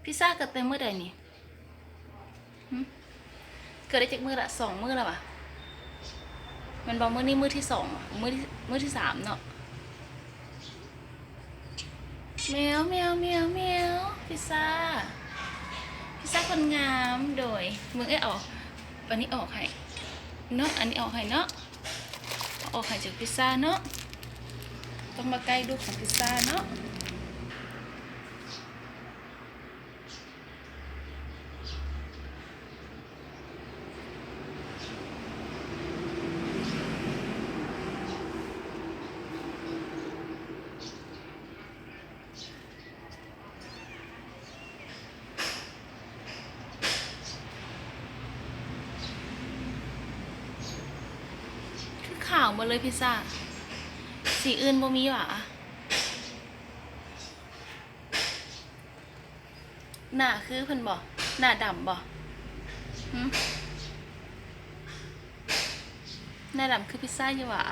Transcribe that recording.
ພິຊາເກີດແຕ່ມື້ໃດນີ້? ຫຶ? ເກີດໄດ້ຈັກມື້ລະ? ສອງມື້ແລ້ວຫວາ? ແມ່ນບໍ່? ມື້ນີ້ມື້ທີສອງຫວາ? ມື້ທີ ມື້ທີສາມເນາະ. ແມວ ແມວ ແມວ ແມວ ພິຊາ ພິຊາຄົນງາມ. ໂດຍ ເບິ່ງ ເອີຍ ເອົາອັນນີ້ອອກໃຫ້ເນາະ ອັນນີ້ອອກໃຫ້ເນາະ ເອົາອອກໃຫ້ຈາກພິຊາເນາະ. ຕ້ອງມາໃກ້ລູກຂອງພິຊາເນາະ. ຄືຂາວໝົດເລີຍພິຊາ ສີອື່ນບໍ່ມີຫວາ? ໜ້າຄືເພິ່ນບໍ່? ໜ້າດຳບໍ່? ຫຶ? ໜ້າດຳຄືພິຊາຢູ່ຫວາ?